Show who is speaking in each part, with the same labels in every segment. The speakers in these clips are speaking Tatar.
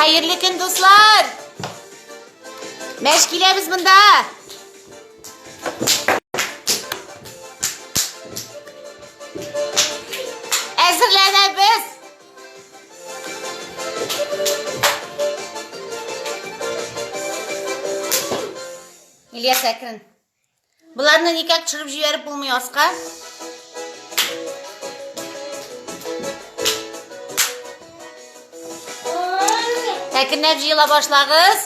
Speaker 1: Хәерле көн, дуслар! Мәш киләбез монда! Әзерләнәбез! Ильяс, әкрен. Боларны никак төшереп җибәреп булмый аска. Әкренләп җыела башлагыз.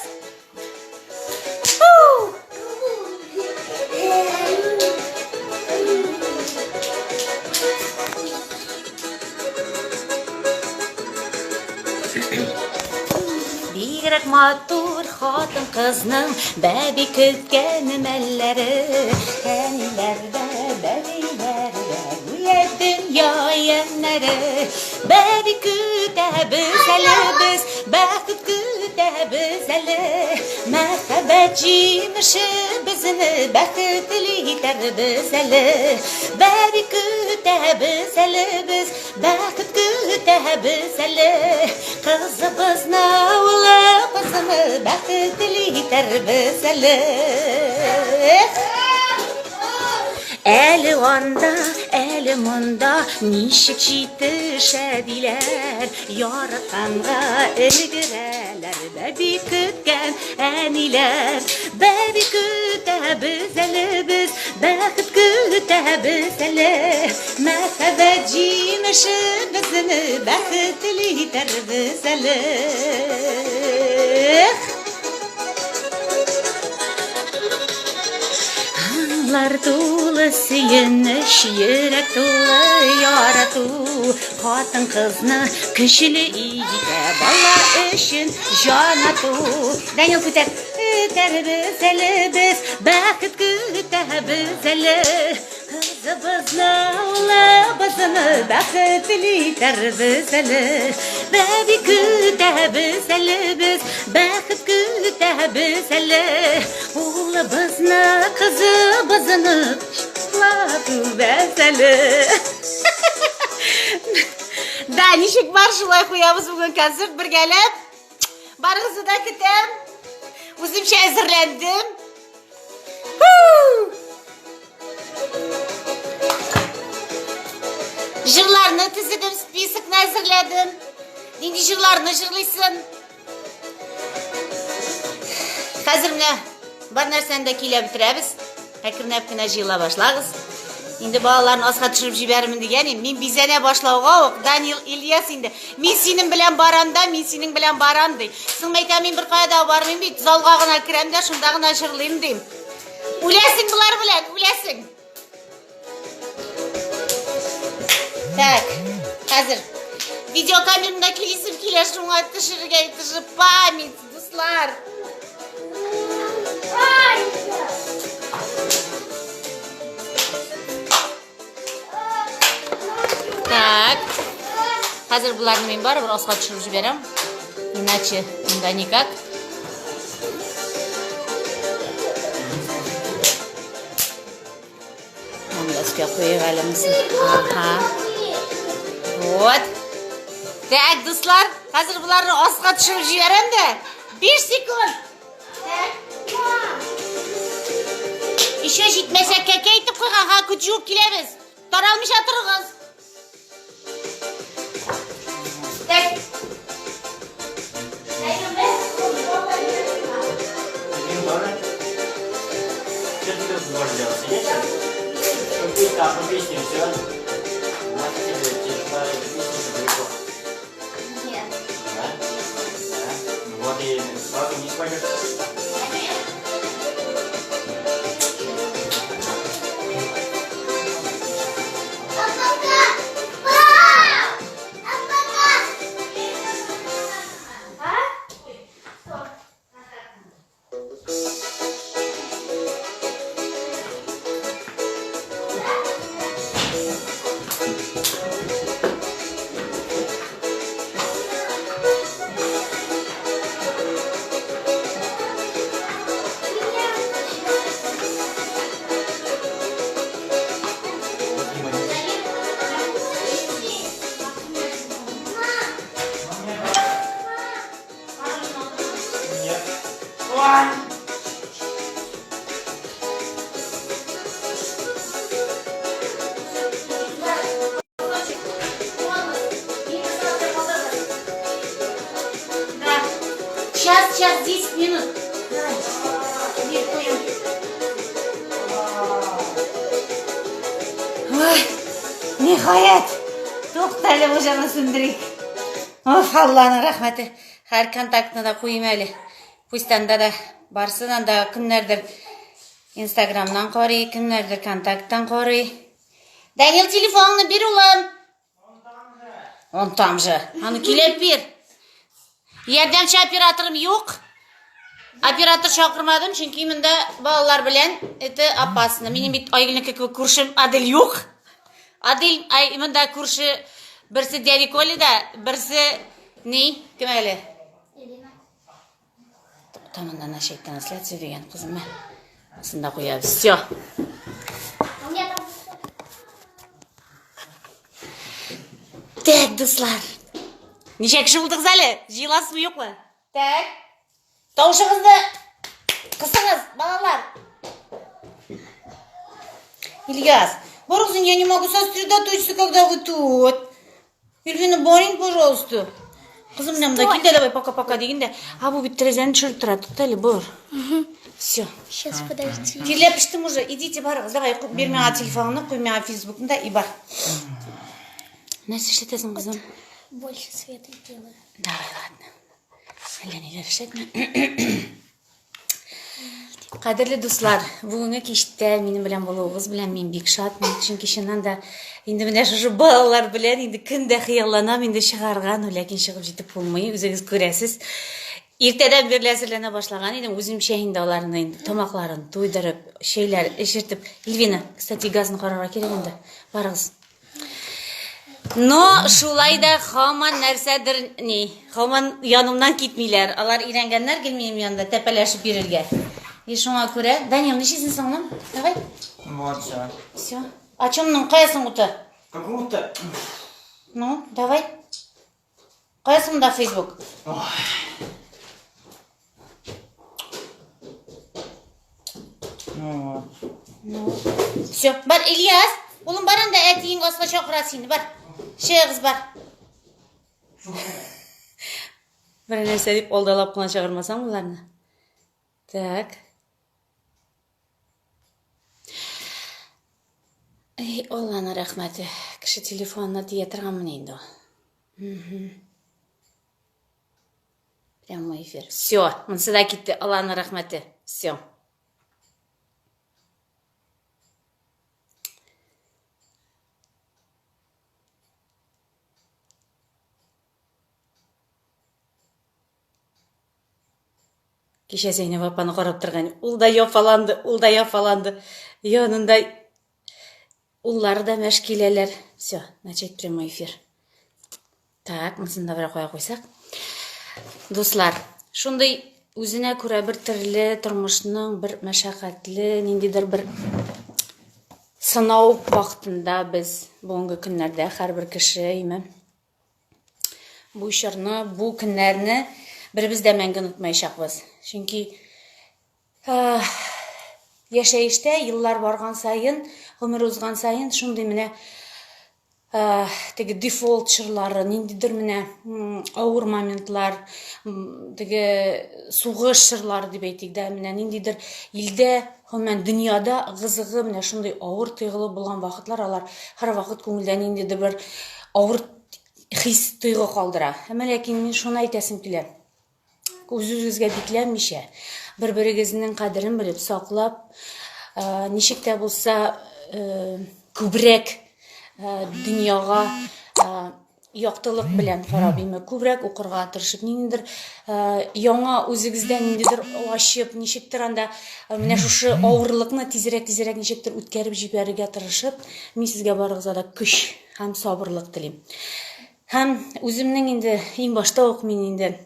Speaker 1: Бигрәк матур хатын-кызның бәби көткән мәлләре. Әниләрдә, бәбиләрдә гүя дөнья ямьнәре. Бәби көтәбез әле без, бәхет көтәбез әле. Мәхәббәт җимеше безне бәхетле итәрбез әле. Бәби көтәбез әле без, Бәхет көтәбез әле, кызыбызны, улыбызны бәхетле итәрбез әле. Әле анда, әле монда ничек җитешә диләр, яратканга өлгерәләр бәби көткән әниләр. Бәби көтәбез әле без, бәхет көтәбез әле. Мәхәббәт җимеше безне бәхетле итәрбез әле. Аңлар тулы сөенеч, йөрәк тулы ярату, хатын-кызны көчле итә, бала өчен җан ату. Данил, күтәр. Көтәрбез әле без, бәхет көтәбез әле. Кызыбызны, улыбызны бәхетле итәрбез әле. Бәби көтәбез әле без, бәхет көтәбез әле. Улыбызны, кызыбызны кочаклап үбәз әле. Да, ничек бар, шулай куябыз бүген концерт бергәләп. Барыгызны да көтәм. Үземчә әзерләндем. Җырларны төзедем, списокны әзерләдем. Нинди җырларны җырлыйсың? Хәзер менә бар нәрсәне дә килә бетерәбез. Әкренләп кенә җыела башлагыз. Инде балаларны аска төшереп җибәрермен дигән идем. Мин бизәнә башлауга ук Данил Ильяс инде, мин синең белән барам да, мин синең белән барам ди. Соң мәйтәм, мин беркая да бармыйм бит, залга гына керәм дә, шунда гына җырлыйм дим. Үләсең болар белән, үләсең. Так, хәзер видеокамераны да килисем килә, шуңа төшерергә, это же память, дуслар. Так. Хәзер боларны мин барыбер аска төшереп җибәрәм. Иначе монда никак. Монда өскә куйыйк әле монысын. Ага. Вот. Так, дуслар, хәзер боларны аска төшереп җибәрәм дә. 5 секунд. Так. Еще җитмәсә кәкә итеп куйган, ха, күт жуып киләбез. Таралмыйча торыгыз. Так.
Speaker 2: Что ты тут можешь делать? Сидеть сейчас? Какую-то одну песню, все. Нафиг тебе, тебе же надо эту песню еще далеко.
Speaker 1: Нет.
Speaker 2: Да? Да. Ну вот и сразу вниз пойдешь.
Speaker 1: Ой, ниһаять, тукта әле бу җырны сүндерик. Оф, Алланың рәхмәте. Һәр контактны да куйым әле. Пусть анда да барсын, анда кемнәрдер Инстаграмнан карый, кемнәрдер контакттан карый. Данил, телефоныңны бир, улым. Он там же. Аны килеп бир. Ярдәмче операторым юк. Оператор чакырмадым, чөнки монда балалар белән это опасно. Минем бит Айгөлнеке кебек күршем Адель юк. Адель, ай, монда күрше берсе дядя Коля да, берсе ни, кем әле?
Speaker 3: Ирина.
Speaker 1: Тукта, монда начать трансляцию дигән кызым. Сында куябыз. Все.
Speaker 3: У меня там
Speaker 1: Так, дуслар. Ничә кеше булдыгыз әле? Җыеласызмы, юкмы? Так. Тавышыгызны кысыгыз, балалар. Ильяс, барыгыз, я не могу сосредоточиться, когда вы тут. Эльвина, барин, пожалуйста. Кызым, менә монда кил дә, давай пока-пока диген дә. А бу бит тәрәзәне төшереп тора. Тукта әле, бар. Все.
Speaker 3: Сейчас, подожди.
Speaker 1: Тирләп пештем уже. Идите, барыгыз. Давай, бир миңа телефоныңны, куй миңа фейсбукны да и бар. Нәрсә эшләтәсең, кызым?
Speaker 3: Больше света делаю.
Speaker 1: Давай, ладно. Әллә ниләр эшләтмә. Кадерле дуслар, бүгенге кичтә минем белән булуыгыз белән мин бик шатмын. Чөнки чыннан да инде менә шушы балалар белән инде көн дә хыялланам инде чыгарга, но ләкин чыгып җитеп булмый, үзегез күрәсез. Иртәдән бирле әзерләнә башлаган идем, үземчә инде аларны инде тамакларын туйдырып, чәйләр эчертеп. Эльвина, кстати, газны карарга кирәк инде. Барыгыз. Но шулай да һаман нәрсәдер ни, һаман янымнан китмиләр. Алар өйрәнгәннәр гел минем янда тәпәләшеп йөрергә. И шуңа күрә, Данил, нишлисең соң, Давай.
Speaker 2: Вот, все.
Speaker 1: Все. А чем моның кая соң уты?
Speaker 2: Как будто.
Speaker 1: Ну, давай. Кая соң монда Facebook?
Speaker 2: Ну вот.
Speaker 1: Ну, все. Бар, Ильяс, улым бар анда әтиең аска чакыра сине, бар. Чыгыз, бар. Бер нәрсә дип алдалап кына чыгармасаң боларны. Так. Эй, Алланың рәхмәте. Кеше телефонына тия торганмын инде ул. Прямой эфир. Все, монысы да китте. Алланың рәхмәте. Все. Кичә Зәйнәб апаны карап торган. Ул да яфаланды, ул да яфаланды. Янында уллары да мәш киләләр. Все, начать прямой эфир. Так, монысын да бер куя куйсак. Дуслар, шундый үзенә күрә бер төрле тормышның бер мәшәкатьле, ниндидер бер сынау вакытында без бүгенге көннәрдә һәрбер кеше, име, Бу чорны, бу көннәрне беребез дә мәңге онытмаячакбыз. Чөнки яшәештә еллар барган саен, гомер узган саен шундый менә теге дефолт чорлары, ниндидер менә авыр моментлар, теге сугыш чорлары дип әйтик дә, менә ниндидер илдә, гомумән дөньяда ыгы-зыгы менә шундый авыр тойгылы булган вакытлар, алар һәрвакыт күңелдә ниндидер бер авыр хис, тойгы калдыра. Әмма ләкин мин шуны әйтәсем килә. Үз-үзегезгә бикләнмичә, бер-берегезнең кадерен белеп, саклап, ничек тә булса күбрәк дөньяга яктылык белән карап, име, күбрәк укырга тырышып, ниндидер яңа үзегездә ниндидер ачып, ничектер анда менә шушы авырлыкны тизрәк-тизрәк ничектер үткәреп җибәрергә тырышып, мин сезгә барыгызга да көч һәм сабырлык телим. Һәм үземнең инде иң башта ук мин инде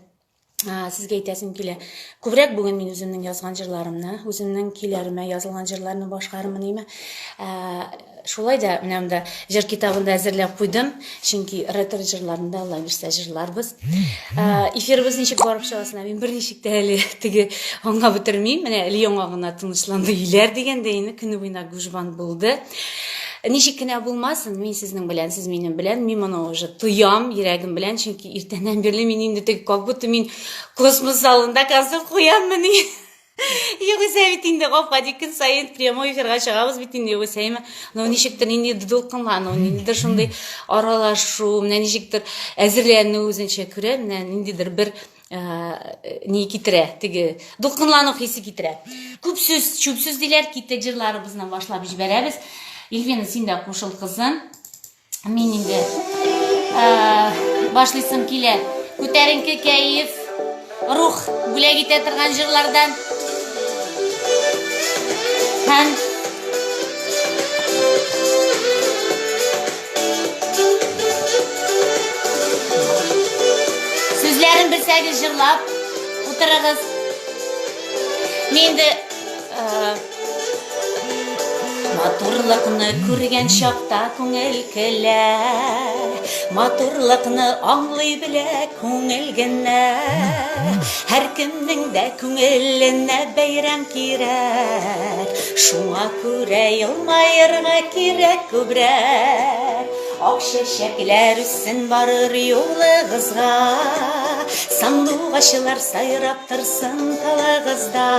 Speaker 1: сезгә әйтәсем килә. Күбрәк бүген мин үземнең язган җырларымны, үземнең көйләремә язылган җырларны башкарырмын име. Шулай да менә монда җыр китабын да әзерләп куйдым, чөнки ретро җырларны да Алла бирсә җырларбыз. Эфирыбыз ничек барып чыгасына мин берничек тә әле теге аңлап бетермим. Менә әле яңа гына тынычланды өйләр дигәндә инде көне буена гужбан булды. Ничек кенә булмасын, мин сезнең белән, сез минем белән, мин моны уже тоям йөрәгем белән, чөнки иртәннән бирле мин инде теге как будто мин космос залында концерт куяммыни. Югыйсә бит инде гап-гади көн саен прямой эфирга чыгабыз бит инде югыйсә, әйме? Ну ничектер ниндидер дулкынлану, ниндидер шундый аралашу, менә ничектер әзерләнү үзенчә күрә, менә ниндидер бер э, ни китерә, теге дулкынлану хисе китерә. Күп сүз, чүп сүз диләр, киттек җырларыбызны башлап җибәрәбез. Эльвина, син дә кушыл, кызым. Мин инде э, башлыйсым килә. Күтәренке кәеф, рух бүләк итә торган җырлардан. Һәм сүзләрен белсәгез җырлап утырыгыз. Мин инде э, Матурлыкны күргән чакта күңел көлә, Матурлыкны аңлый белә күңел генә. Һәркемнең дә күңеленә бәйрәм кирәк, Шуңа күрә елмаерга кирәк күбрәк. Ак чәчәкләр үссен барыр юлыгызга, Сандугачлар сайрап торсын тылыгызда.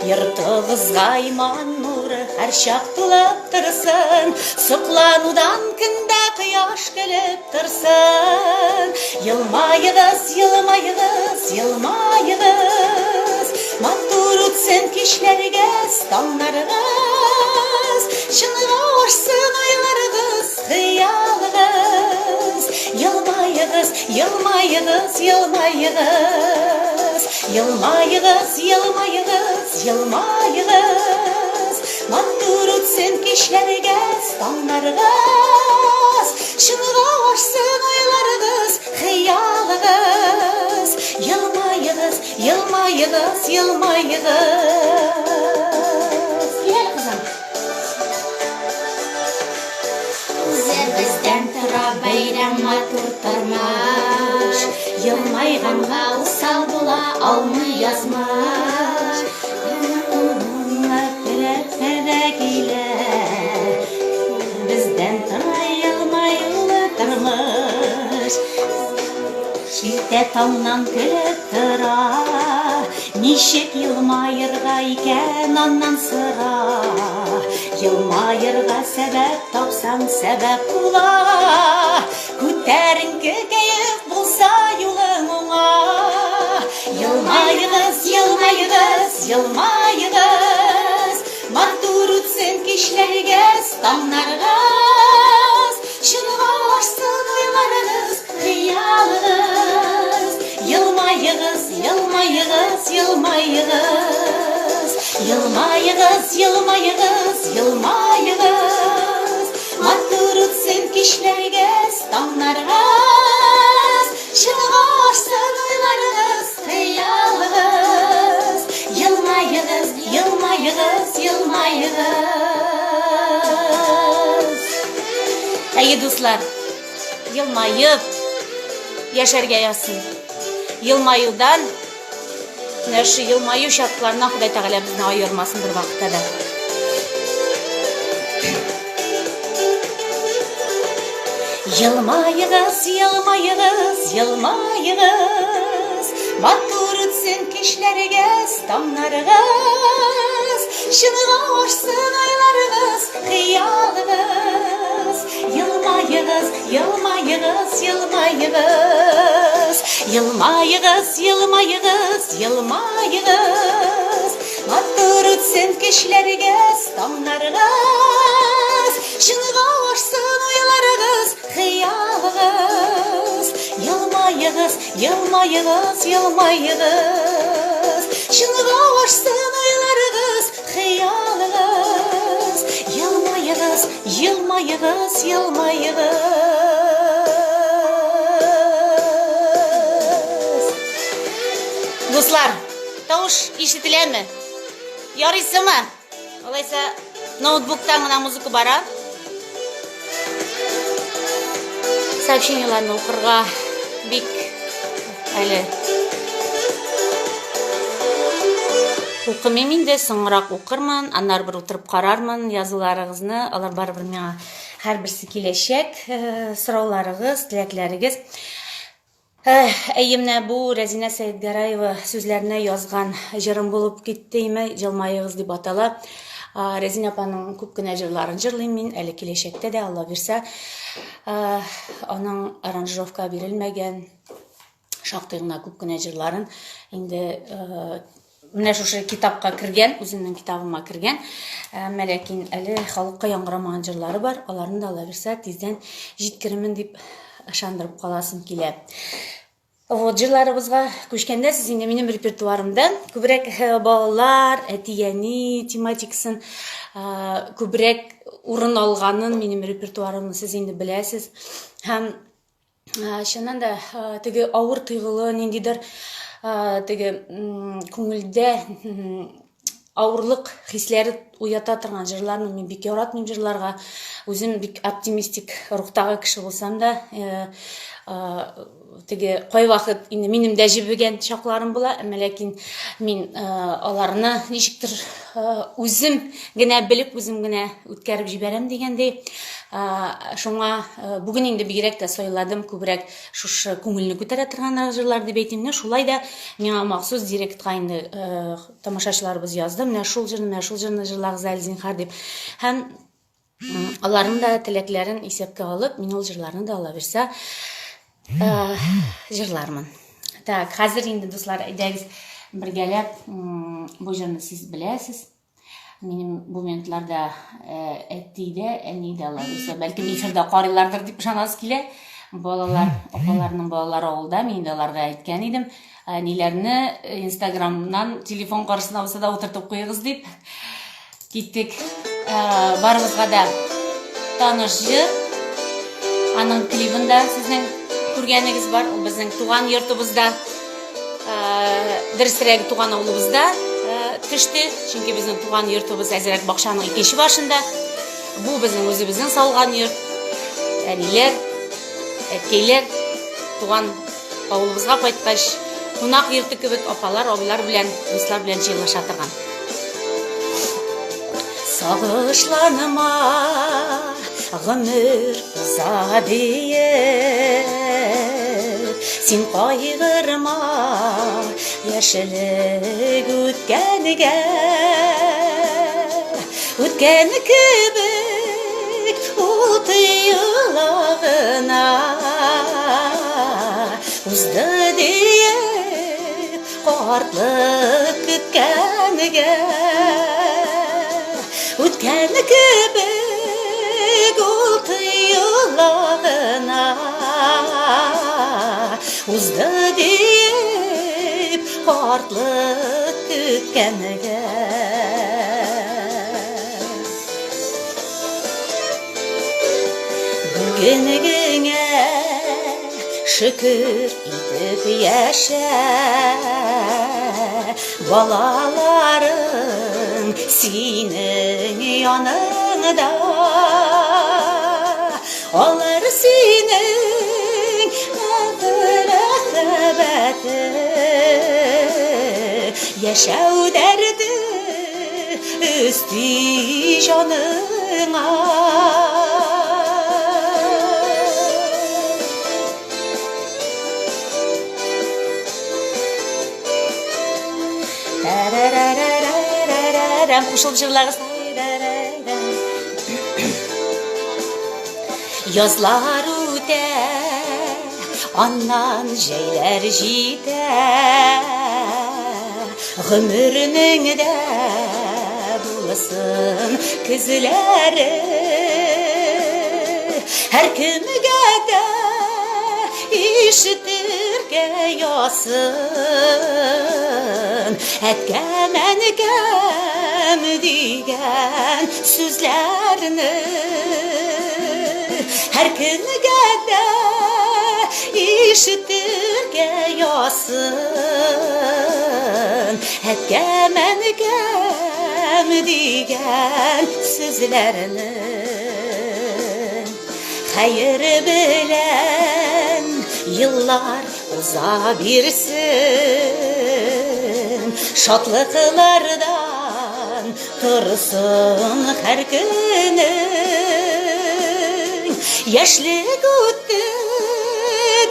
Speaker 1: Йортыгызга иман нуры һәрчак тулып торсын, Сокланудан көндә кояш көлеп торсын. Елмаегыз, елмаегыз, елмаегыз, Матур үтсен кичләрегез, таңнарыгыз, Чынга ашсын уйларыгыз, хыялыгыз. Елмаегыз, елмаегыз, елмаегыз, Елмаегыз, елмаегыз, елмаегыз, Матур үтсен кичләрегез, таңнарыгыз, Чынга ашсын уйларыгыз, хыялыгыз. Елмаегыз, елмаегыз, елмаегыз. Кил әле, кызым. Үзебездән тора бәйрәм матур тормыш. Елмайганга усал була алмый язмыш. Килә. Бездән тора елмаюлы тормыш. Иртә таңнан көлеп тора. Ничек елмаерга икән аннан сора. Елмаерга сәбәп тапсаң, сәбәп була. Күтәренке кәеф булса юлың уңа. Елмаегыз, елмаегыз, елмаегыз. Матур үтсен кичләрегез, таңнарыгыз. Чынга ашсын уйларыгыз, хыялыгыз. Елмаегыз, елмаегыз, елмаегыз. Елмаегыз, елмаегыз, елмаегыз. Матур үтсен кичләрегез, таңнарыгыз. Чынга ашсын уйларыгыз, хыялыгыз. Елмаегыз, елмаегыз, елмаегыз. Әйе, дуслар, елмаеп яшәргә язсын. Елмаюдан, менә шушы елмаю шартларыннан Ходай Тәгалә безне аермасын бер вакытта да. Елмаегыз, елмаегыз, елмаегыз, Матур үтсен кичләрегез, таңнарыгыз, Чынга ашсын айларыгыз, хыялыгыз. Елмаегыз, елмаегыз, елмаегыз, Елмаегыз, елмаегыз, елмаегыз, Матур үтсен кичләрегез, таңнарыгыз, Чынга ашсын уйларыгыз, хыялыгыз. Елмаегыз, елмаегыз, елмаегыз, Чынга ашсын уйларыгыз, хыялыгыз. Елмаегыз, елмаегыз, елмаегыз. Дуслар, тавыш ишетеләме? Ярыйсымы? Алайса, ноутбуктан гына музыка бара. Сообщениеләрне укырга бик әле укымыйм инде, соңрак укырмын, аннары бер утырып карармын язуларыгызны, алар барыбер миңа һәрберсе киләчәк, э, сорауларыгыз, теләкләрегез. Әйе, менә бу Рәзинә Сәетгәрәева сүзләренә язган җырым булып китте име, Җылмаегыз дип атала. Рәзинә апаның күп кенә җырларын җырлыйм мин, әле киләчәктә дә, Алла бирсә. Аның аранжировка бирелмәгән шактый гына күп кенә җырларын инде менә шушы китапка кергән, үземнең китабыма кергән. Әмма ләкин әле халыкка яңгырамаган җырлары бар. Аларны да Алла бирсә, тиздән җиткерермен дип ышандырып каласым килә. Вот, җырларыбызга күчкәндә сез инде минем репертуарымда күбрәк балалар, әти-әни тематикасын күбрәк урын алганын минем репертуарымны сез инде беләсез. Һәм Чыннан да, теге авыр тойгылы ниндидер теге күңелдә авырлык хисләре уята торган җырларны мин бик яратмыйм җырларга. Үзем бик оптимистик рухтагы кеше булсам да, теге кайвакыт инде минем дә җебегән чакларым була, әмма ләкин мин аларны ничектер үзем генә белеп, үзем генә үткәреп җибәрәм дигәндәй. Шуңа бүген инде бигрәк тә сайладым күбрәк шушы күңелне күтәрә торган җырлар дип әйтим. Менә шулай да миңа махсус директка инде тамашачыларыбыз язды. Менә шул җырны, менә шул җырны җырлагыз әле, зинһар дип. Һәм аларның да теләкләрен исәпкә алып, мин ул җырларны да ала бирсә җырлармын. Так, хәзер инде, дуслар, әйдәгез бергәләп бу җырны сез беләсез. Минем бу минутларда әти дә, әни дә алар булса, бәлкем эфирда карыйлардыр дип ышанасы килә. Балалар, апаларның балалары авылда, мин инде аларга әйткән идем. Әниләрне Инстаграмнан телефон каршысына булса да утыртып куегыз дип. Киттек. Барыбызга да таныш җыр. Аның клибын да сезнең күргәнегез бар. Ул безнең туган йортыбызда. Дөресрәге, туган авылыбызда төште, чөнки безнең туган йортыбыз әзерәк бакчаның икенче башында. Бу безнең үзебезнең салган йорт. Әниләр, әткәйләр туган авылыбызга кайткач, кунак йорты кебек апалар, абыйлар белән, дуслар белән җыелыша торган. Сагышланма, гомер уза диеп, Син кайгырма, яшьлек үткәнгә. Үткән кебек ул тоела гына, Узды диеп, Картлык көткәнгә Үткән кебек ул тоела гына Узды диеп картлык көткәнгә Бүгенгеңә шөкер итеп яшә, балаларың синең яныңда. Алар синең мәхәббәте, яшәү дәрте өсти җаныңа. Кушылып җырлагыз. Язлар үтә, аннан җәйләр җитә. Гомернең дә булсын көзләре. Һәркемгә дә ишетергә язсын. Әткәм, әнкәм дигән сүзләрне. Һәркемгә дә ишетергә язсын. Әткәм, әнкәм дигән сүзләрне. Хәер белән еллар уза бирсен, Шатлыклардан торсын һәр көнең. Яшьлек үтте.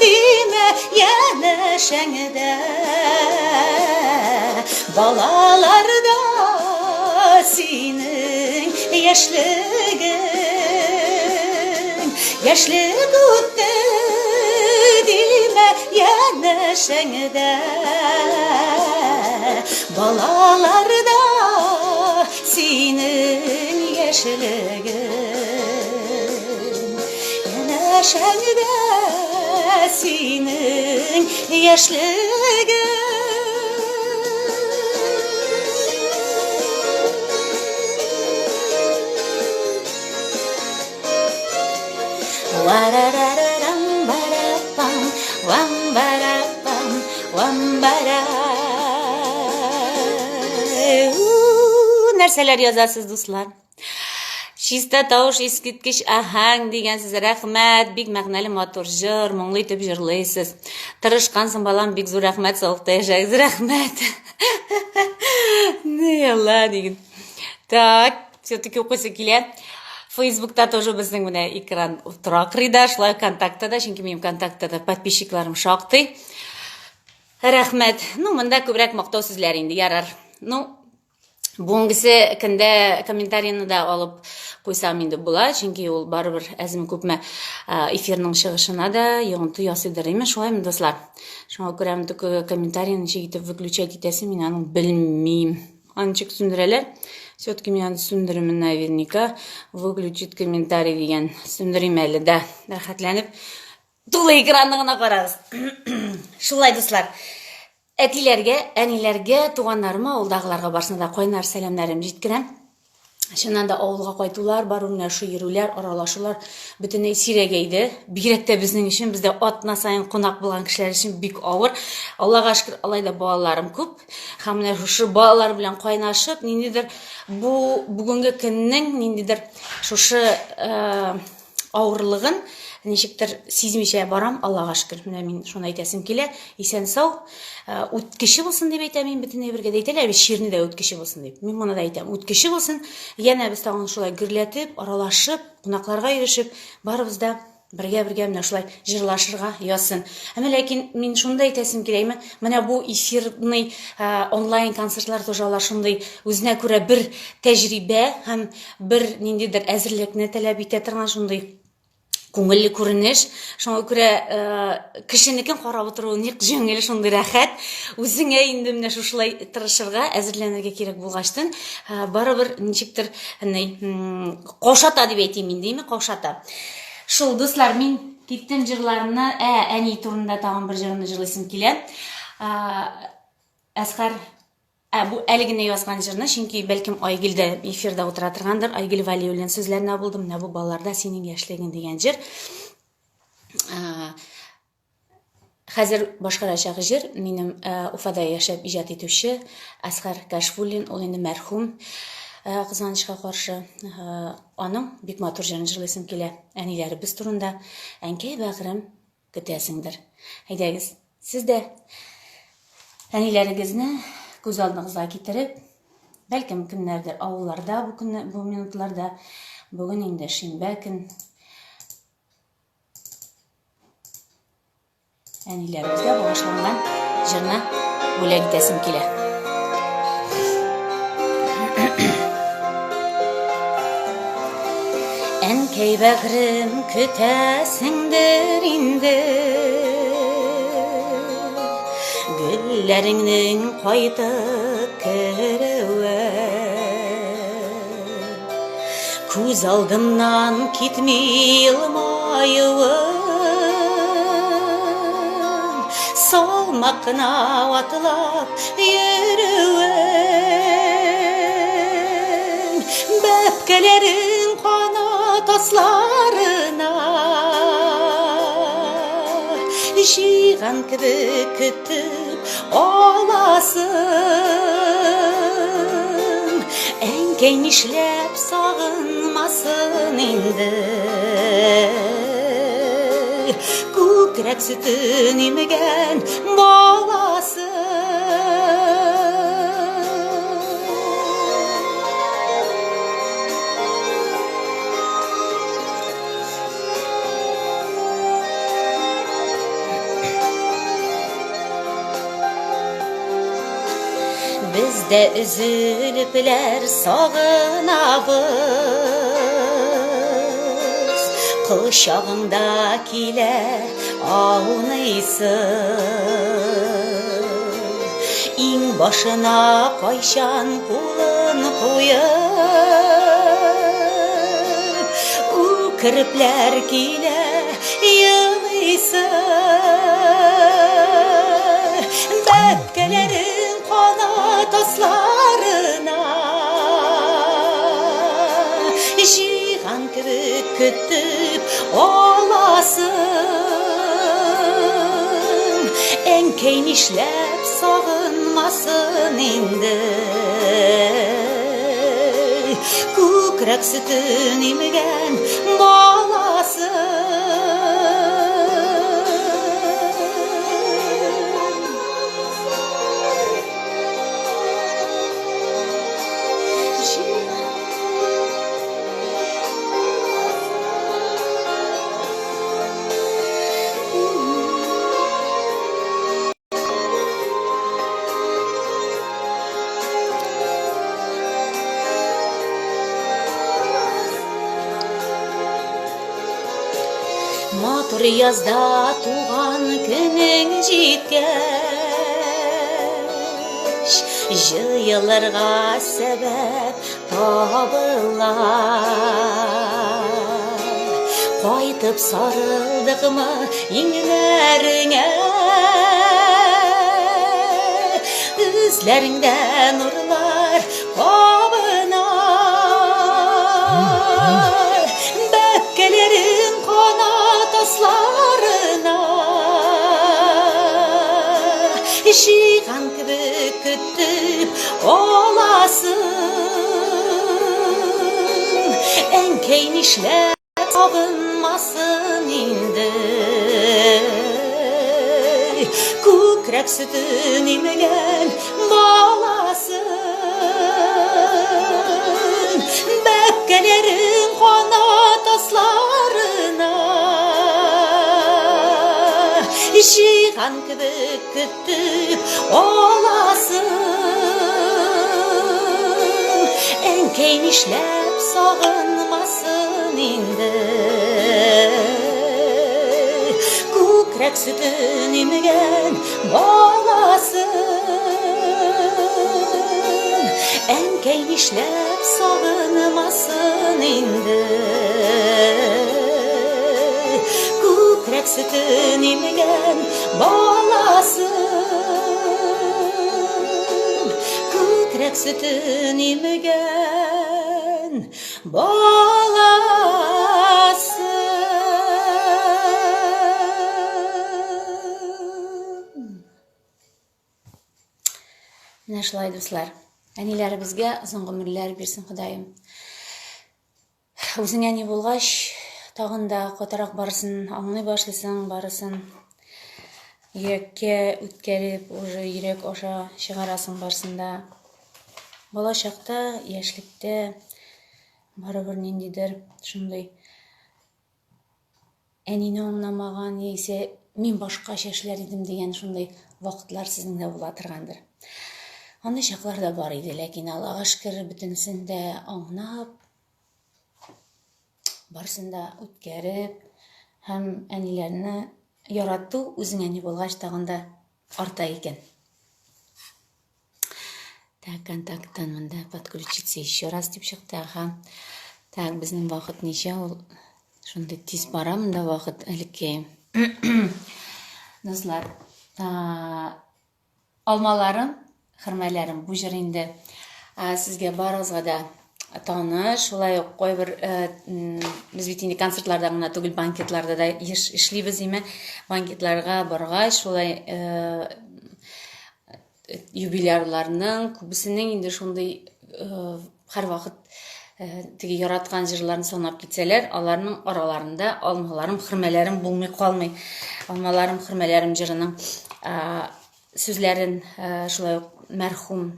Speaker 1: димә янәшәңдә. Балаларда синең яшьлегең, яшьлек үтте димә янәшәңдә. Балаларда синең яшьлегең, янәшәңдә синең яшьлегең. Варарарарам барапам, вам барапам, вам бара. Нәрсәләр язасыз, дуслар? Чиста тавыш, искиткеч аһәң дигәнсез, рәхмәт, бик мәгънәле матур җыр, моңлы итеп җырлыйсыз. Тырышкансың, балам, бик зур рәхмәт, саулыкта яшәгез, рәхмәт. Не, Алла диген. Так, все-таки укыйсы килә. Фейсбукта тоже безнең менә экран тора кырыйда, шулай контактта да, чөнки минем контактта да подписчикларым шактый. Рәхмәт. Ну, монда күбрәк мактау сүзләре инде, ярар. Ну, бүгенгесе көндә комментарийны да алып куйсам инде була, чөнки ул барыбер әзме күпме эфирның чыгышына да йогынты ясыйдыр, име, шулаймы, дуслар? Шуңа күрә комментарийны ничек итеп выключать итәсе, мин аны белмим. Аны ничек сүндерәләр? Все-таки мин аны сүндерермен наверняка. Выключить комментарий дигән. Сүндерим әле, да. Рәхәтләнеп. Тулы экранны гына карагыз. Шулай, дуслар. Әтиләргә, әниләргә, туганнарыма, авылдагыларга барысына да кайнар сәламнәрем җиткерәм. Чыннан да авылга кайтулар, бару менә шу йөрүләр, аралашулар бөтенләй сирәгәйде. Бигрәк тә безнең өчен, бездә атна саен кунак булган кешеләр өчен бик авыр. Аллага шөкер, алай да балаларым күп. Һәм менә шушы балалар белән кайнашып, ниндидер бу бүгенге көннең ниндидер шушы э, авырлыгын ничектер сизмичә барам, Аллага шөкер. Менә мин шуны әйтәсем килә. Исән-сау, э, үткече булсын дип әйтәм мин бөтен әйбергә дә әйтәләр бит, чирне дә үткече булсын дип. Мин моны да әйтәм, үткече булсын. Янә без тагын шулай гөрләтеп, аралашып, кунакларга йөрешеп, барыбыз да бергә-бергә менә шулай җырлашырга язсын. Әмма ләкин мин шуны да әйтәсем килә, әйме, менә бу эфирный э, онлайн концертлар тоже алар шундый үзенә күрә бер тәҗрибә һәм бер ниндидер әзерлекне таләп итә торган шундый күңелле күренеш. Шуңа күрә э, кешенекен карап утыру ник җиңел, шундый рәхәт. Үзеңә инде менә шушылай тырышырга, әзерләнергә кирәк булгачтын, э, барыбер ничектер ни, каушата дип әйтим инде, име, каушата. Шул, дуслар, мин киттем җырларны, ә әни турында тагын бер җырны җырлыйсым килә. Э, Әсхар Ә бу әле генә язган җырны, чөнки бәлкем Айгөл дә эфирда утыра торгандыр. Айгөл Вәлиуллин сүзләренә булды. Менә бу балаларда синең яшьлегең дигән җыр. Хәзер башкарачак җыр минем Уфада яшәп иҗат итүче Әсхар Кәшфуллин, ул инде мәрхүм, кызганычка каршы. Аның бик матур җырын җырлыйсым килә. Әниләребез турында. Әнкәй бәгърем, көтәсеңдер. Әйдәгез, сез дә әниләрегезне күз алдыгызга китереп, бәлкем кемнәрдер авылларда бу көнне, бу минутларда, бүген инде шимбә көн, әниләребезгә багышланган җырны бүләк итәсем килә. Әнкәй бәгърем көтәсеңдер инде Гөлләреңнең кайтып керүе Күз алдымнан китми елмаюың Салмак кына атлап йөрүең Бәбкәләрең канат асларына Җыйган кебек көтеп аласың. Әнкәй нишләп сагынмасын инде? Күкрәк сөтен имгән баласы. Без дә өзелепләр сагынабыз. Кочагыңда килә ауныйсың. Иң башына кайчан кулын куеп, үкерепләр килә елыйсың. Бәбкәләрең канат асларына җыйган кебек көтеп аласың. Әнкәй нишләп сагынмасын инде? Күкрәк сөтен имгән баласын. Матур язда туган көнең җиткәч, җыелырга сәбәп табыла. Кайтып сарылдыкмы иңнәреңә? Үзләреңдә нурлар кабына. Бәбкәләрең канат асларына җыйган кебек көтеп аласың. Әнкәй нишләп Сагынмасын инде. Күкрәк сөтен имгән баласын. Бәбкәләрең канат асларына җыйган кебек көтеп аласың. Әнкәй нишләп сагынмасын инде? Күкрәк сөтен имгән баласын. Әнкәй нишләп сагынмасын инде? Күкрәк сөтен имгән баласын. Күкрәк сөтен имгән баласын. Менә шулай, дуслар. Әниләребезгә озын гомерләр бирсен Ходаем. Үзең әни булгач, тагын да катырак барысын аңлый башлыйсың, барысын йөрәккә үткәреп, уже йөрәк аша чыгарасың барысын да. Бала чакта, яшьлектә барыбер ниндидер шундый әнине аңламаган яисә мин башкача эшләр идем дигән шундый вакытлар сезнең дә була торгандыр. Андый чаклар да бар иде, ләкин Аллага шөкер, бөтенесен дә аңлап, барысын да үткәреп һәм әниләрне ярату үзең әни булгач тагын да арта икән. Так, контакттан монда подключиться еще раз дип чыкты, ага. Так, безнең вакыт ничә ул? Шундый тиз бара монда вакыт элекке. Дуслар, Алмаларым, хөрмәләрем, бу җыр инде сезгә барыгызга да таныш. Шулай ук кайбер без бит инде концертларда гына түгел, банкетларда да еш эшлибез име. Банкетларга баргач, шулай юбилярларның күбесенең инде шундый һәрвакыт теге яраткан җырларын санап китсәләр, аларның араларында алмаларым, хөрмәләрем булмый калмый. Алмаларым, хөрмәләрем җырының сүзләрен шулай ук мәрхүм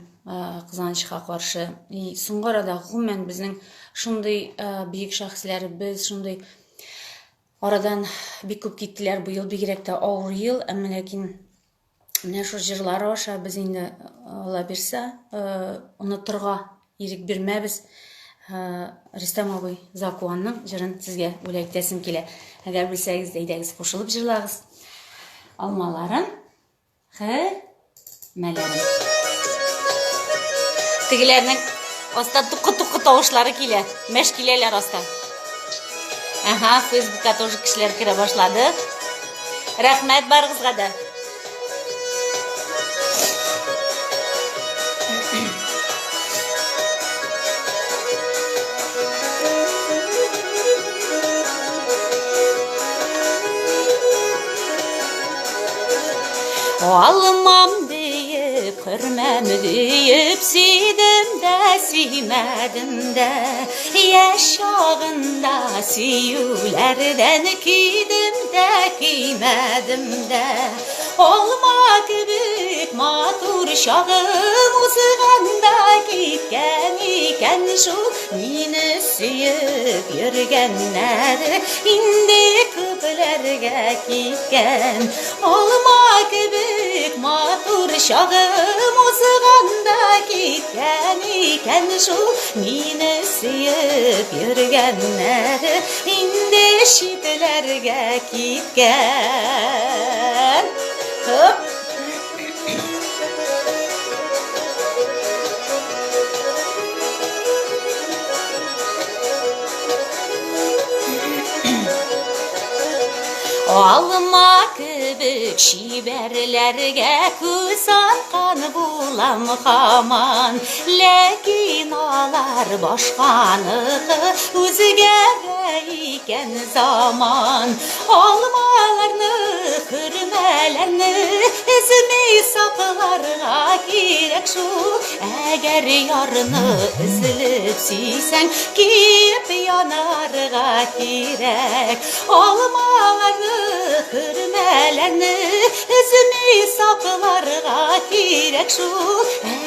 Speaker 1: кызганычка каршы. И соңгы арада гомумән безнең шундый бөек шәхесләребез, шундый арадан бик күп киттеләр. Быел бигрәк тә авыр ел, әмма ләкин Менә шул җырлары аша без инде Алла бирсә, онытырга ирек бирмәбез. Рөстәм абый Закуанның җырын сезгә бүләк итәсем килә. Әгәр белсәгез, әйдәгез кушылып җырлагыз. Алмаларын, хөрмәләрен. Тегеләрнең аста тукы-тукы тавышлары килә. Мәш киләләр аста. Ага, Фейсбукка тоже кешеләр керә башлады. Рәхмәт барыгызга да. Алмам диеп, хөрмәм диеп, сөйдем дә, сөймәдем дә. Яшь чагында сөюләрдән көйдем дә, көймәдем дә. Алма кебек матур чагым узганда киткән икән шул мине сөеп йөргәннәр инде күпләргә киткән. Алма кебек матур чагым узганда киткән икән шул мине сөеп йөргәннәр инде читләргә киткән. Хоп! Алма кебек чибәрләргә күз аткан булам һаман. Ләкин алар башканыкы, үзгәрә икән заман. Алмаларны, хөрмәләрне өзми сакларга кирәк шул. Әгәр ярны өзелеп сөйсәң, киеп янарга кирәк. Алмаларны, хөрмәләрне өзми сакларга кирәк шул.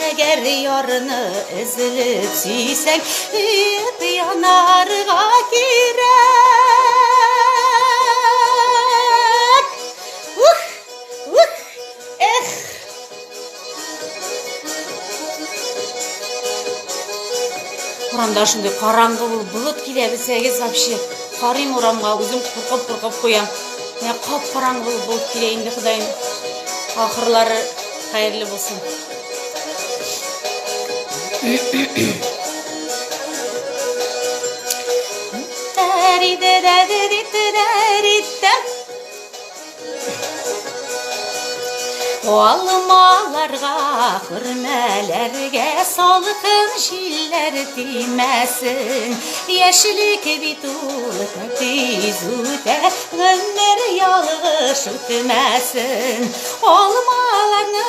Speaker 1: Әгәр ярны өзелеп сөйсәң, киеп янарга кирәк. Ух, ух, эх. Урамда шундый караңгы булып болыт килә белсәгез вообще. Карыйм урамга, үзем куркып-куркып куям. Менә кап-караңгы булып болыт килә инде, Ходаем. Ахырлары хәерле булсын. Алмаларга, хөрмәләргә салкын җилләр тимәсен. Яшьлек бит ул тиз үтә, гомер ялгыш үтмәсен. Алмаларны,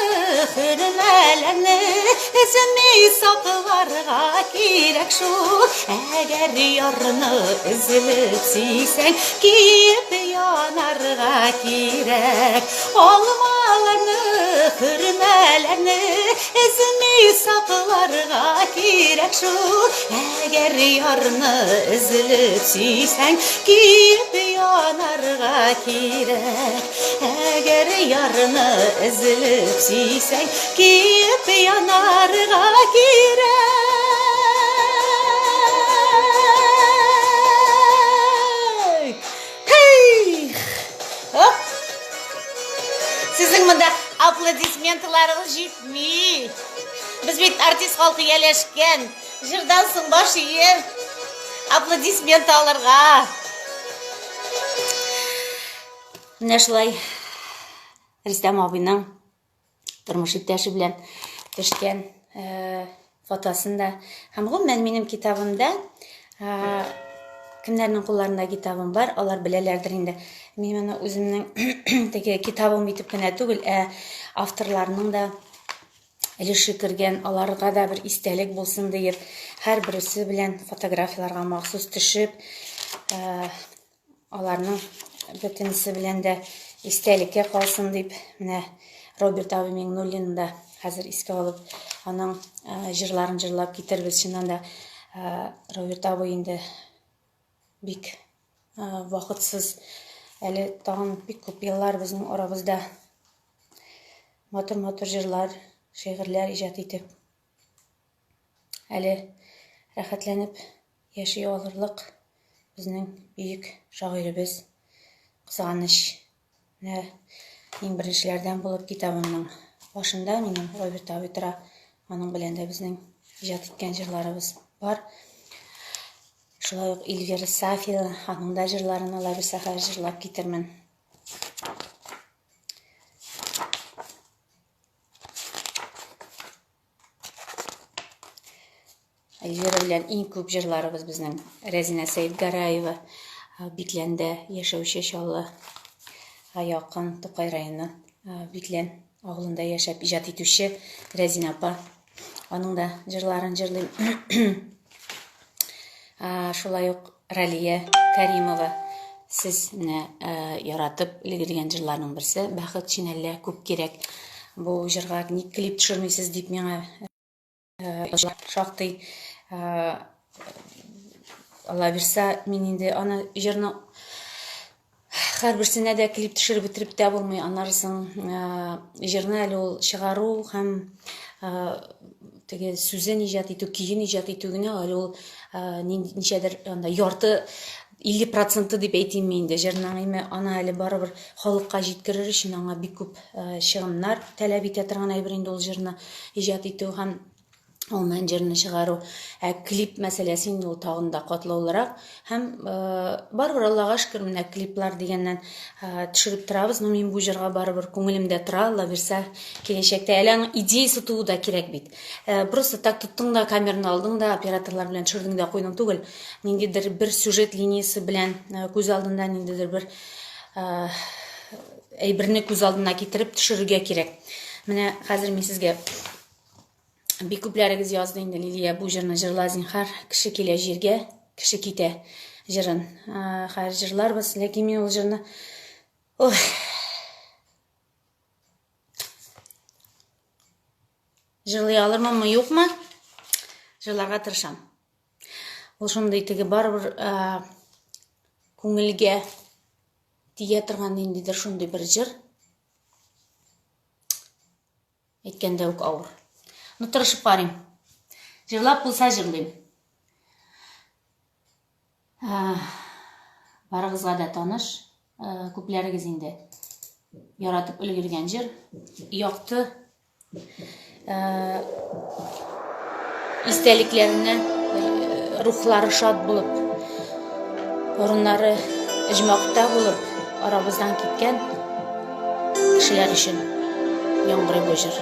Speaker 1: хөрмәләрне өзми сакларга кирәк шул. Әгәр ярны өзелеп сөйсәң, киеп янарга кирәк. Алмаларны, хөрмәләрне өзми сакларга кирәк шул. Әгәр ярны өзелеп сөйсәң, киеп янарга кирәк. Әгәр ярны өзелеп сөйсәң, киеп янарга кирәк. Хей! Оп! Сезнең монда аплодисментларыгыз җитми. Без бит артист халкы ияләшкән. Җырдан соң баш иеп, аплодисмент алырга. Менә шулай Рөстәм абыйның тормыш иптәше белән төшкән э, фотосын да һәм гомумән минем китабымда э, кемнәрнең кулларында китабым бар, алар беләләрдер инде. Мин моны үземнең теге китабым итеп кенә түгел, ә авторларның да өлеше кергән, аларга да бер истәлек булсын диеп, һәрбересе белән фотографияләргә махсус төшеп, э, Аларның бөтенесе белән дә истәлеккә калсын дип, менә Роберт абый Миңнуллинны да хәзер искә алып, аның э, җырларын җырлап китербез. Чыннан да э, Роберт абый инде бик э, вакытсыз әле тагын бик күп еллар безнең арабызда. Матур-матур җырлар, шигырьләр иҗат итеп, әле рәхәтләнеп яши алырлык безнең бөек шагыйребез. Кызганыч, менә иң беренчеләрдән булып китабымның башында минем Роберт абый тора. Аның белән дә безнең иҗат иткән җырларыбыз бар. Шулай ук Эльвира Сафина, аның да җырларын Алла бирсә хәзер җырлап китермен. Эльвира белән иң күп җырларыбыз безнең Рәзинә Сәетгараева, Бикләндә яшәүче Чаллы якын Тукай районы Биклән авылында яшәп иҗат итүче Рәзинә апа. Аның да җырларын җырлыйм. Шулай ук Ралия Каримова сез менә яратып өлгергән җырларның берсе Бәхет өчен әллә күп кирәк. Бу җырга ник клип төшермисез дип миңа шактый. Алла бирсә, мин инде аны җырны һәрберсенә дә клип төшереп бетереп тә булмый. Аннары соң җырны әле ул чыгару һәм теге сүзен иҗат итү, көен иҗат итү генә әле ул ничәдер анда ярты 50 проценты дип әйтимме инде җырның име аны әле барыбер халыкка җиткерер өчен аңа бик күп чыгымнар таләп итә торган әйбер инде ул җырны иҗат итү һәм гомумән җырны чыгару. Ә клип мәсьәләсе инде ул тагын да катлаулырак. Һәм барыбер Аллага шөкер, менә клиплар дигәннән төшереп торабыз. Но мин бу җырга барыбер күңелемдә тора, Алла бирсә, киләчәктә. Әле аның идеясе туу да кирәк бит. Просто так тоттың да, камераны алдың да, операторлар белән төшердең дә куйдың түгел. Ниндидер бер сюжет линиясе белән күз алдында ниндидер бер әйберне күз алдына китереп төшерергә кирәк. Менә хәзер мин сезгә бик күпләрегез язды инде, Лилия, бу җырны җырла зинһар, кеше килә җиргә, кеше китә җырын. Хәзер җырларбыз, ләкин мин ул җырны Ой. Җырлый алырмынмы, юкмы? Җырларга тырышам. Ул шундый теге барыбер күңелгә тия торган ниндидер шундый бер җыр. Әйткәндә үк авыр. Ну, тырышып карыйм. Җырлап булса җырлыйм. Барыгызга да таныш, күпләрегез инде яратып өлгергән җыр. Якты истәлекләренә рухлары шат булып, урыннары оҗмахта булып, арабыздан киткән кешеләр өчен яңгырый бу җыр.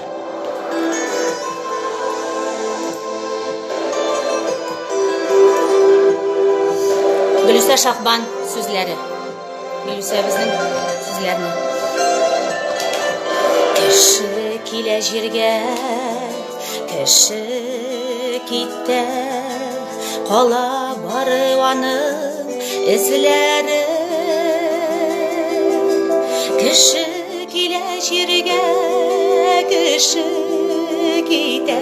Speaker 1: Гөлүсә Шахбан сүзләре. Гөлүсәбезнең сүзләрне. Кеше килә җиргә, кеше китә, кала бары аның эзләре. Кеше килә җиргә, кеше китә,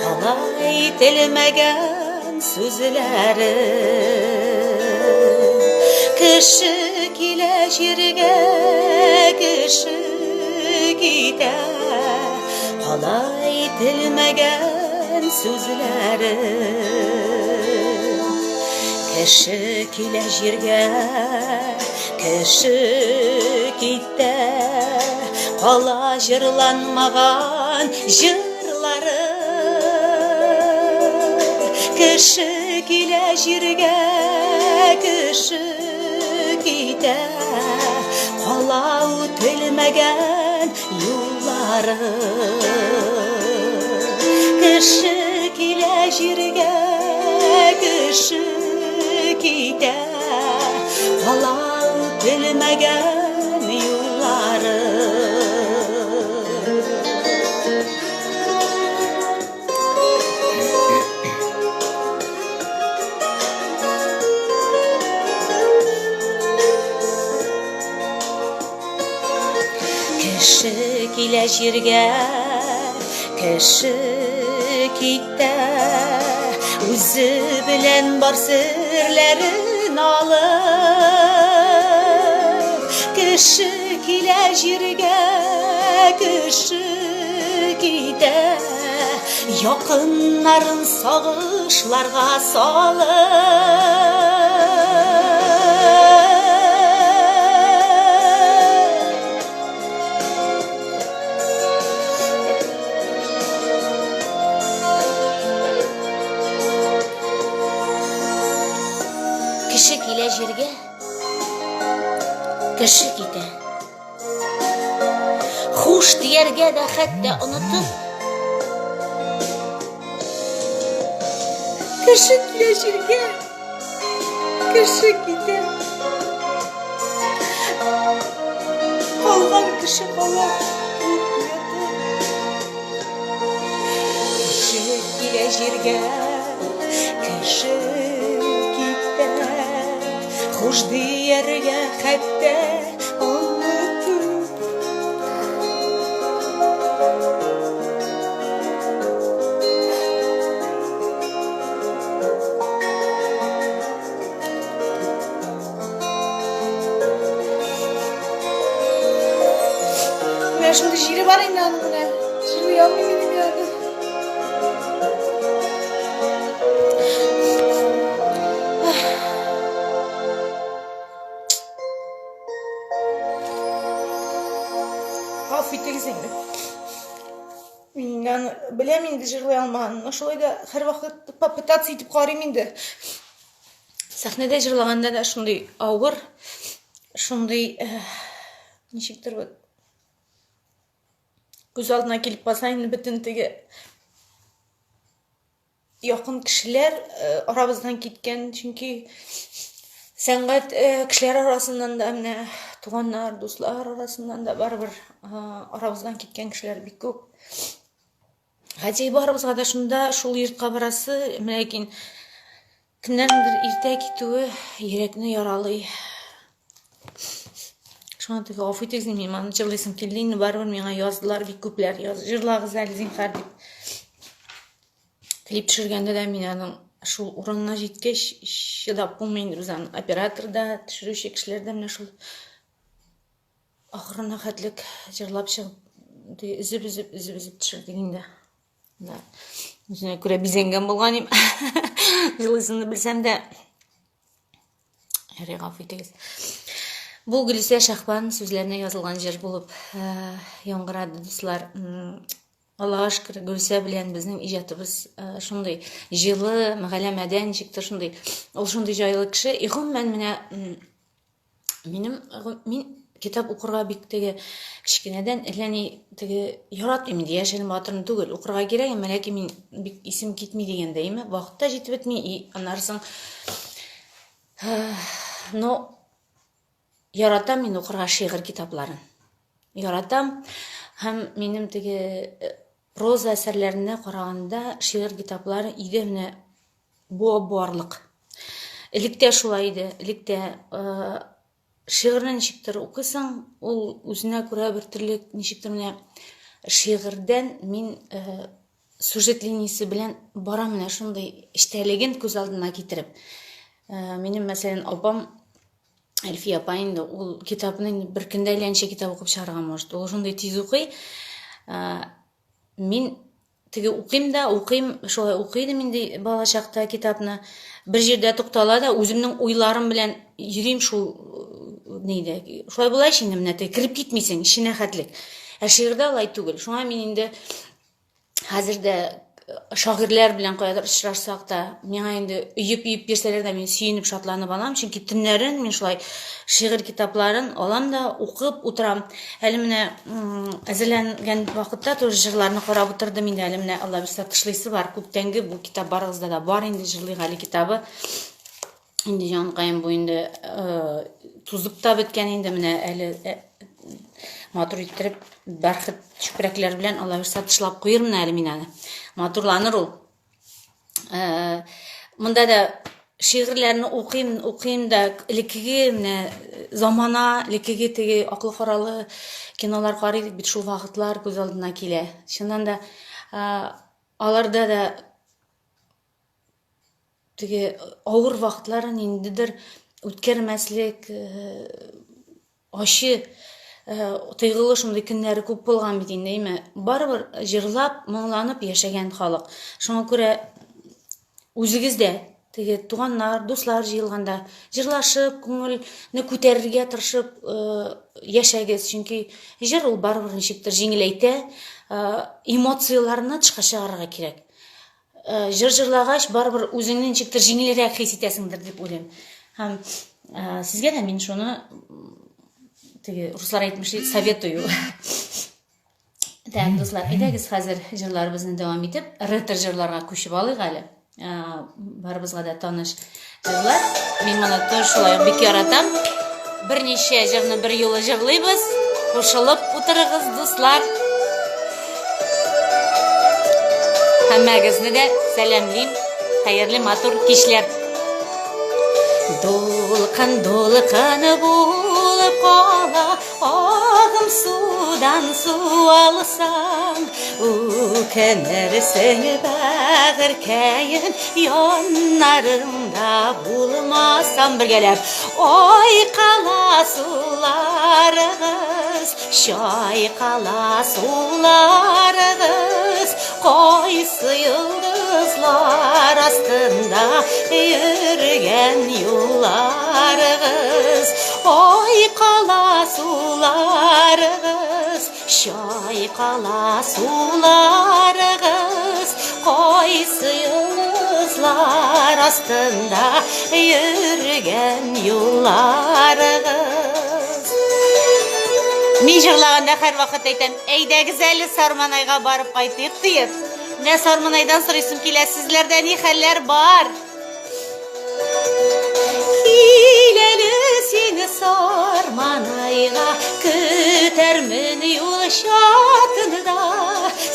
Speaker 1: кала әйтелмәгән сүзләре. Кеше килә җиргә, кеше китә, кала әйтелмәгән сүзләре. Кеше килә җиргә, кеше китә, кала җырланмаган җырлары. Кеше килә җиргә, кеше китә, кала үтелмәгән юллары. Кеше килә җиргә, кеше китә, кала үтелмәгән юллары. Кеше килә җиргә, кеше китә, үзе белән бар серләрен алып. Кеше килә җиргә, кеше китә. Якыннарын сагышларга салып. Кеше килә җиргә, кеше китә. Хуш дияргә дә хәтта онытып. Кеше килә җиргә, кеше китә. Калган кеше кала. Кеше килә җиргә, кеше китә. Хуш дияргә хәтта онытып. Менә шундый җире бар инде аның менә. Җырлый алмыйм инде мин аны. Гафу итегез инде. Мин аны беләм инде җырлый алмаганын, но шулай да һәрвакыт попытаться итеп карыйм инде. Сәхнәдә җырлаганда да шундый авыр, шундый э, ничектер вот күз алдына килеп баса инде бөтен теге якын кешеләр э, арабыздан киткән, чөнки сәнгать э, кешеләр арасыннан да менә туганнар, дуслар арасыннан да барыбер э, арабыздан киткән кешеләр бик күп. Хотя барыбызга да шунда шул йортка барасы, ләкин кемнәрнеңдер иртә китүе йөрәкне яралый. Шуңа теге гафу итегез, мин аны җырлыйсым килде, инде барыбер миңа яздылар, бик күпләр яз, җырлагыз әле зинһар дип. Клип төшергәндә дә мин аның шул урынына җиткәч, чыдап булмый инде без аны оператор да, төшерүче кешеләр дә менә шул Ахырына хәтлек җырлап чыгып, өзеп-өзеп, өзеп-өзеп төшердек инде. Да. Үзенә күрә бизәнгән булган им. Җылысыны белсәм дә, ярый гафу итегез. Бу Гөлүсә Шахбан сүзләренә язылган җыр булып э, яңгырады, дуслар. Аллага шөкер, Гөлүсә белән безнең иҗатыбыз э, шундый җылы, мөгаләмәдә ничектер шундый, ул шундый җайлы кеше. И гомумән менә Минем мин китап укырга бик теге кечкенәдән әллә ни теге яратмыйм инде, яшерен батырын түгел. Укырга кирәк, әмма ләкин мин бик исем китми дигәндәйме, вакыт та җитеп бетми, и аннары соң но яратам мин укырга шигырь китапларын. Яратам һәм минем теге э, проза әсәрләренә караганда шигырь китаплары өйдә менә Бу барлык. Элек тә шулай иде. Элек тә э, шигырьне ничектер укыйсың, ул үзенә күрә бер төрле ничектер менә шигырьдән мин э, сюжет линиясе белән барам менә шундый эчтәлеген күз алдына китереп. Э, минем, мәсәлән, апам Әлфия апа инде ул китапны инде бер көндә әллә ничә китап укып чыгарга может. Ул шундый тиз укый. Мин Теге укыйм да, укыйм, шулай укый идем инде бала чакта китапны. Бер җирдә туктала да, үземнең уйларым белән йөрим шул э, нидә. Шулай була ич инде менә теге кереп китмисең эченә хәтлек. Ә шигырьдә алай түгел. Шуңа мин инде хәзер дә шагыйрьләр белән каядыр очрашсак та, миңа инде өеп-өеп бирсәләр дә, мин сөенеп, шатланып алам, чөнки төннәрен мин шулай шигырь китапларын алам да укып утырам. Әле менә әзерләнгән вакытта тоже җырларны карап утырдым инде. Әле менә Алла бирсә тышлыйсы бар. Күптәнге бу китап барыгызда да бар инде Җырлыйк әле китабы. Инде җанкаем бу инде э, тузып та беткән инде менә әле э, матур иттереп бәрхет чүпрәкләр белән Алла бирсә тышлап куермын әле мин аны. Матурланыр ул. Э, монда да шигырьләрне укыйм, укыйм да элеккеге менә замана, элеккеге теге аклы-каралы кинолар карый идек бит, шул вакытлар күз алдына килә. Чыннан да э, аларда да теге авыр вакытларын ниндидер үткәрмәслек, э, ачы, тойгылы шундый көннәре күп булган бит инде, әйме? Барыбер җырлап, моңланып яшәгән халык. Шуңа күрә үзегез дә теге туганнар, дуслар җыелганда җырлашып, күңелне күтәрергә тырышып яшәгез. Чөнки җыр ул барыбер ничектер җиңеләйтә, эмоцияләрне тышка чыгарырга кирәк. Җыр җырлагач, барыбер үзеңне ничектер җиңелрәк хис итәсеңдер дип уйлыйм. Һәм сезгә дә мин шуны теге руслар әйтмешли советую. Так, дуслар, әйдәгез хәзер җырларыбызны дәвам итеп, ретро җырларга күчеп алыйк әле. Барыбызга да таныш җырлар. Мин моны тоже шулай ук бик яратам. Берничә җырны бер юлы җырлыйбыз. Кушылып утырыгыз, дуслар. Һәммәгезне дә сәламлим. Хәерле матур кичләр. Дулкын дулкын булып кала Агым судан су алсаң, Үкенерсең бәгырькәем, Яннарыңда булмасам бергәләп. Ай кала суларыгыз, Чайкала суларыгыз, Кайсы йолдызлар астында Йөргән юлларыгыз? Ай кала суларыгыз, Чайкала суларыгыз, Кайсы йолдызлар астында Йөргән юлларыгыз? Мин җырлаганда һәрвакыт әйтәм, әйдәгез әле Сарманайга барып кайтыйк диеп. Менә Сарманайдан сорыйсым килә, сезләрдә ни хәлләр бар? Кил әле син Сарманайга, көтәрмен юл чатында.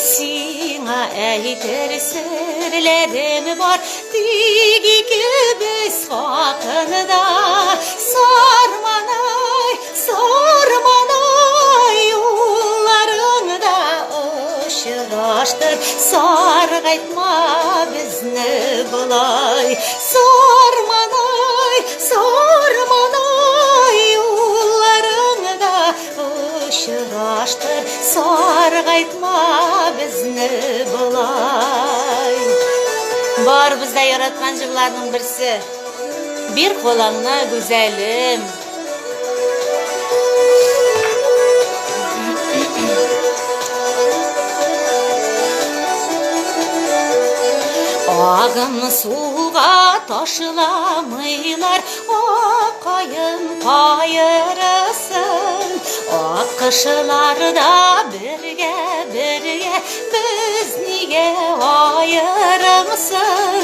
Speaker 1: Сиңа әйтер серләрем бар, тик икебез хакында. Сарманай, Сарманай, юлларыңда очраштыр, саргайтма безне болай. Сарманай, Сарманай, юлларыңда очраштыр, саргайтма безне болай. Барыбыз да яраткан җырларның берсе. Бир кулыңны, гүзәлем. Агым суга ташламыйлар Акаен каерысын. Аккышлар да бергә, бергә, Без нигә аерымсың?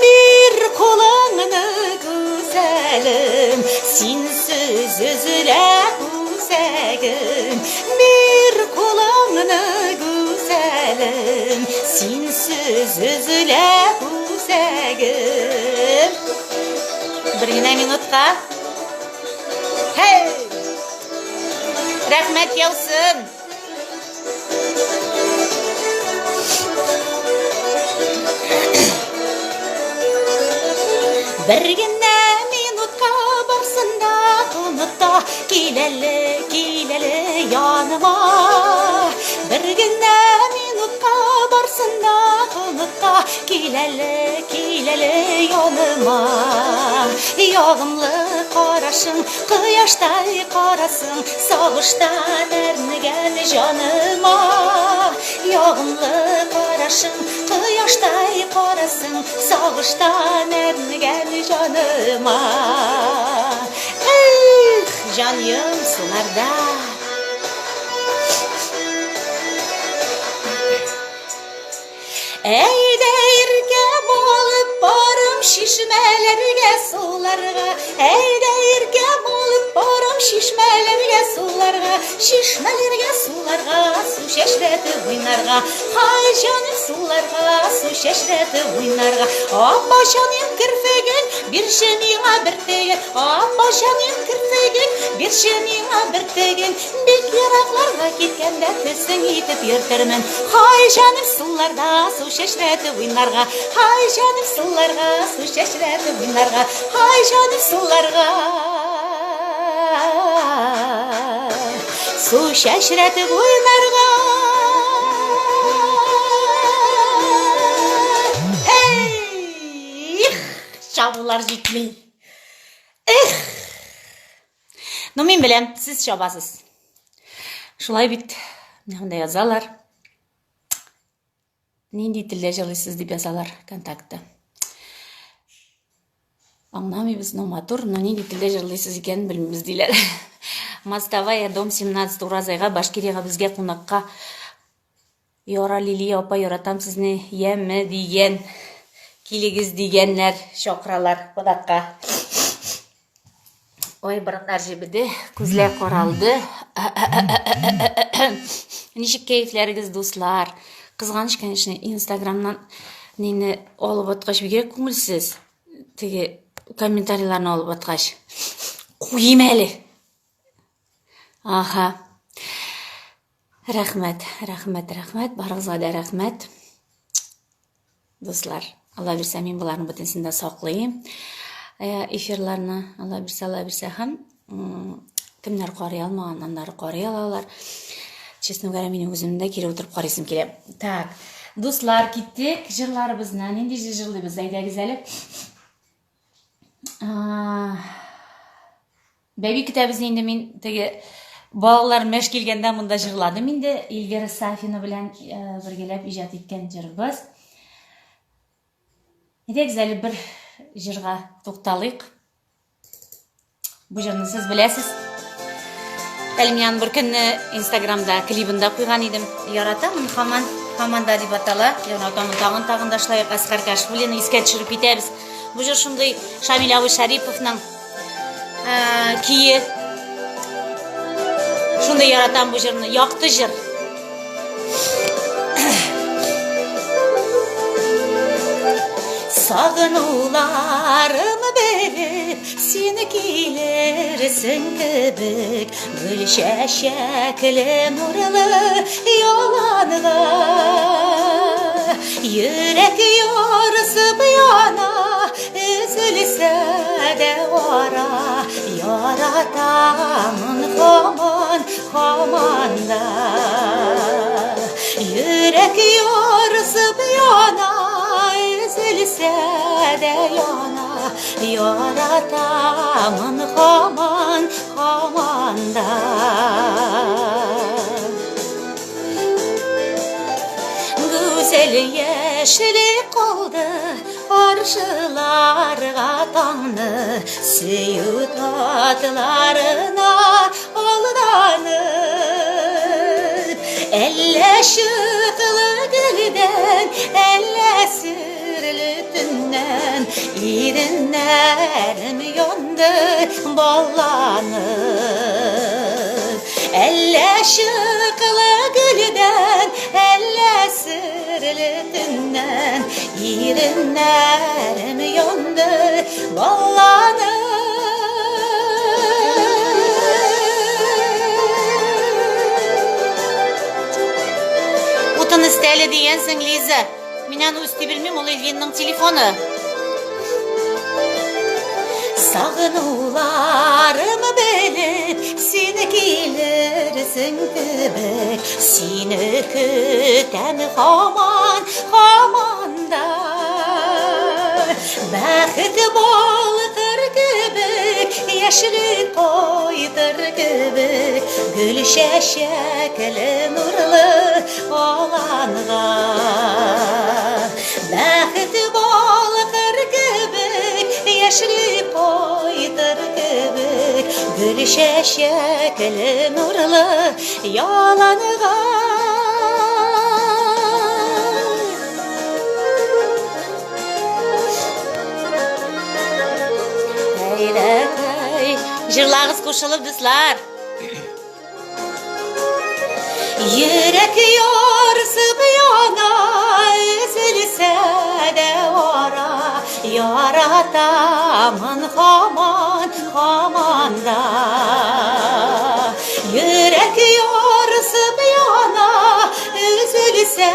Speaker 1: Бир кулыңны, гүзәлем, Синсез өзелә үзәгем. Бир кулыңны, гүзәлем, Синсез өзелә үзәгем. Бер генә минутка. Хей! Рәхмәт яусын! Бер генә минутка барсын да онытта, кил әле, кил әле яныма. Бер генә минутка барсын да онытта, кил әле, кил әле яныма. Ягымлы карашың, кояштай карасың, Сагыштан әрнегән җаныма. Ягымлы карашың, кояштай карасың, Сагыштан әрнегән җаныма. Эх, җаным суларда. Әйдә иркә булып барам чишмәләргә, суларга. Әйдә иркә булып барам чишмәләргә, суларга. Чишмәләргә, суларга, су чәчрәтеп уйнарга. Һай, җаным, суларга, су чәчрәтеп уйнарга. Апа, җаным, керфеген бирче миңа бер тиен. Апа, җаным, керфеген бирче миңа бер тиен. Бик еракларга киткәндә төсең итеп йөртермен. Һай, җаным, суларда су чәчрәтеп уйнарга. Һай, җаным, суларга су чәчрәтеп уйнарга. Һай, җаным, суларга. Су чәчрәтеп уйнарга. Эх, чабулар җитми. Эх! Ну, мин беләм, сез чабасыз. Шулай бит, менә монда язалар. Нинди телдә җырлыйсыз дип язалар контактта. Аңламыйбыз, но матур, но нинди телдә җырлыйсыз икәнен белмибез диләр. Мостовая, дом 17, Уразайга, Башкирияга безгә кунакка. Яра Лилия апа, яратам сезне, яме дигән. Килегез дигәннәр, чакыралар кунакка. Ой, борыннар җебеде, күзләр каралды. Ничек кәефләрегез, дуслар? Кызганыч, конечно, Инстаграмнан нине алып аткач, бигрәк күңелсез. Теге комментарийларны алып аткач. Куйым әле. Аха. Рәхмәт, рәхмәт, рәхмәт. Барыгызга да рәхмәт. Дуслар, Алла бирсә, мин боларның бөтенесен дә саклыйм. Э, эфирларны, Алла бирсә, Алла бирсә һәм кемнәр карый алмаган, аннары карый алалар. Честно говоря, минем үземнең дә кире утырып карыйсым килә. Так, дуслар, киттек җырларыбызны. Нинди җыр җырлыйбыз? Әйдәгез әле. Бәби көтәбез инде мин теге балалар мәш килгәндә монда җырладым инде. Эльвира Сафина белән э, бергәләп иҗат иткән җырыбыз. Әйдәгез әле бер җырга тукталыйк. Бу җырны сез беләсез. Әле мин аны бер көнне Инстаграмда клибын да куйган идем. Яратамын хаман, хаман да дип атала. Яратамын тагын тагын да шулай ук Әсхәр Кәшфуллинны искә төшереп китәбез. Бу җыр шундый Шамил абый Шариповның Кие. Шундый яратам бу җырны. Якты җыр. Сагынуларым белеп, син килерсең кебек, гөл чәчәкле нурлы яланга. Йөрәк ярсып яна, Өзелсә дә ара, яратамын һаман, һаман да. Йөрәк ярсып яна, өзелсә дә яна, яратамын һаман, һаман да. Гүзәл яшьлек калды, Каршыларга таңны сөю татларына алданып, Әллә чыклы гөлдән, әллә серле төннән Иреннәрем янды балланып. Әллә чыклы гөлдән, әллә серле төннән Иреннәрем янды балланып. Утын өстәле дигәнсең, Лиза. Мин аны өсти белмим, ул Эльвинның телефоны. Сагынуларым белеп, син килерсең кебек, сине көтәм һаман, һаман да. Бәхет балкыр кебек, яшьлек кайтыр кебек, гөл чәчәкле нурлы аланга. Бәхет балкыр кебек, яшьлек кайтыр кебек, гөл чәчәкле нурлы яланга. Җырлагыз кушылып, дуслар. Йөрәк ярсып яна, өзелсә дә ара, яратамын һаман, һаман да. Йөрәк ярсып яна, өзелсә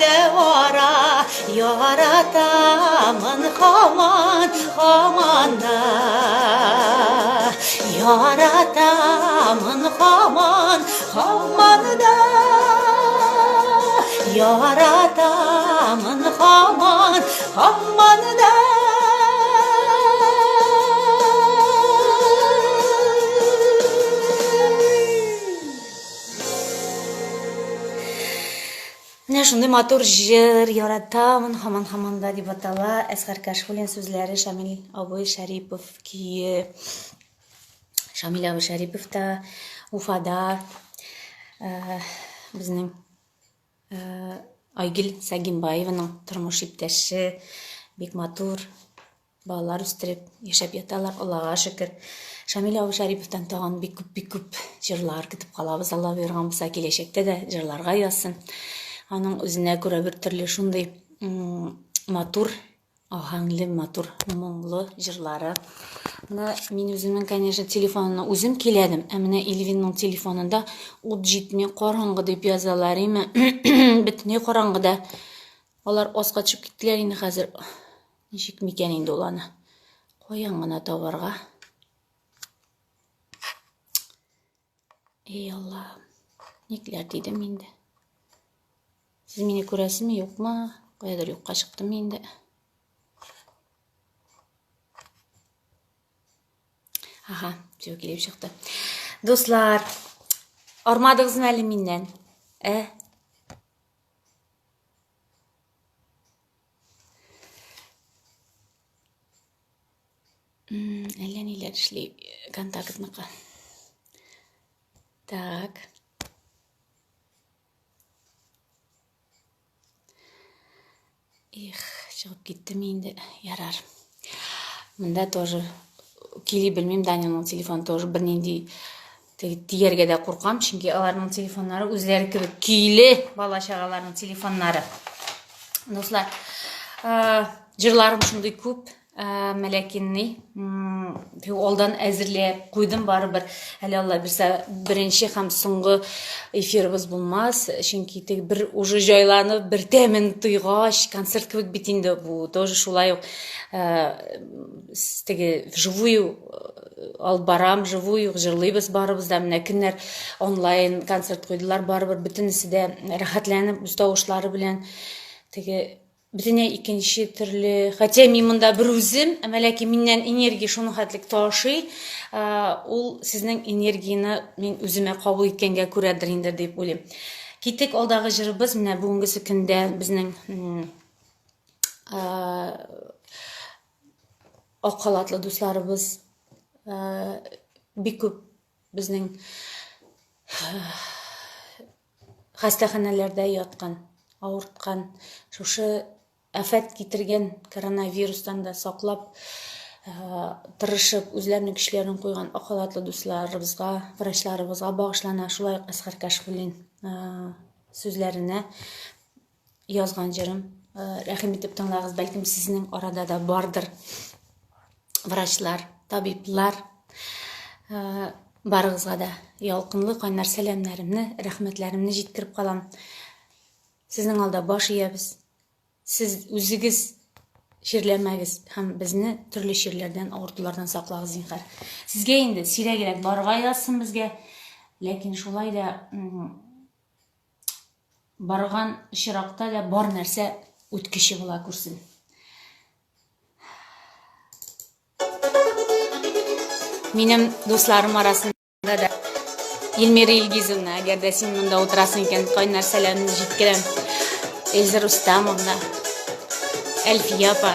Speaker 1: дә ара, яратамын һаман, һаман да. Яратамын һаман. һаман да яратамын һаман, һаман да. Менә шундый матур җыр яратамын һаман һаман да дип атала. Әсгар Кәшфуллин сүзләре, Шамил абый Шәрипов көе. Шамил абый Шәрипов та Уфада э, безнең э, Айгөл Сагимбаеваның тормыш иптәше бик матур балалар үстереп яшәп яталар, Аллага шөкер. Шамил абый Шәриповтан тагын бик күп, бик күп җырлар көтеп калабыз. Алла боерган булса, киләчәктә дә җырларга язсын. Аның үзенә күрә бер төрле шундый матур, аһәңле, матур, моңлы җырлары. Менә мин үземнең, конечно, телефонына үзем киләдем, ә менә Эльвинның телефонында ут җитми, караңгы дип язалар, име? Бөтенләй караңгыда. Алар аска төшеп киттеләр инде хәзер. Ничек микән инде ул аны? Каян гына табарга? Эй Алла, никләр дидем инде. Сез мине күрәсезме, юкмы? Каядыр юкка чыктым инде. Ага, все килеп чыкты. Дуслар, армадыгызмы әле миннән? Ә? Әллә ниләр эшли контактныкы. Так. Их, чыгып киттем инде. Ярар. Монда тоже кили белмим, Данилның телефоны тоже бернинди тияргә дә куркам, чөнки аларның телефоннары үзләре кебек көйле бала-чагаларның телефоннары. Дуслар, җырларым шундый күп, мәләкинни алдан әзерләп куйдым барыбер. Әле Алла бирсә, беренче һәм соңгы эфирыбыз булмас, чөнки теге бер уже җайланып, бер тәмен тойгач, концерт кебек бит инде бу, тоже шулай ук теге вживую алып барам, живую җырлыйбыз барыбыз да. Менә кемнәр онлайн концерт куйдылар, барыбер бөтенесе дә рәхәтләнеп үз тавышлары белән теге бөтенләй икенче төрле. Хотя мин монда бер үзем, әмма ләкин миннән энергия шуның хәтлек ташый, ул сезнең энергияне мин үземә кабул иткәнгә күрәдер инде дип уйлыйм. Китек алдагы җырыбыз менә бүгенгесе көндә безнең Ак халатлы дусларыбыз бик күп безнең хастаханәләрдә яткан, авырткан, шушы афәт китергән коронавирустан да саклап, тырышып, үзләренең көчләрен куйган ак халатлы дусларыбызга, врачларыбызга багышлана. Шулай ук Әсгар Кәшфуллин сүзләренә язган җырым. Рәхим итеп тыңлагыз, бәлкем сезнең арада да бардыр врачлар, табиблар. Барыгызга да ялкынлы кайнар сәламнәремне, рәхмәтләремне җиткереп калам. Сезнең алда баш иябез. Сез үзегез чирләмәгез һәм безне төрле чирләрдән, авыртулардан саклагыз, зинһар. Сезгә инде сирәгрәк барырга язсын безгә, ләкин шулай да Барган очракта да бар нәрсә үткече була күрсен. Минем дусларым арасында да Эльмира Илгизовна, әгәр дә син монда утырасың икән, кайнар сәламне җиткерәм. Эльза Рустамовна, Әлфия апа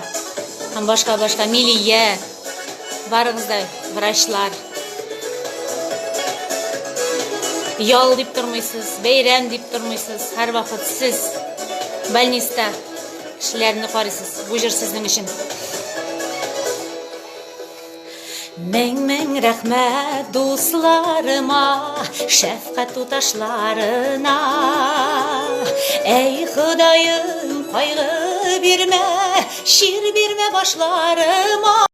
Speaker 1: һәм башка-башка Милия, барыгыз да врачлар. Ял дип тормыйсыз, бәйрәм дип тормыйсыз, һәрвакыт сез больниста кешеләрне карыйсыз. Бу җыр сезнең өчен. Мең-мең рәхмәт дусларыма, шәфкать туташларына. Әй, Ходаем, кайгы бирмә, чир бирмә башларыма.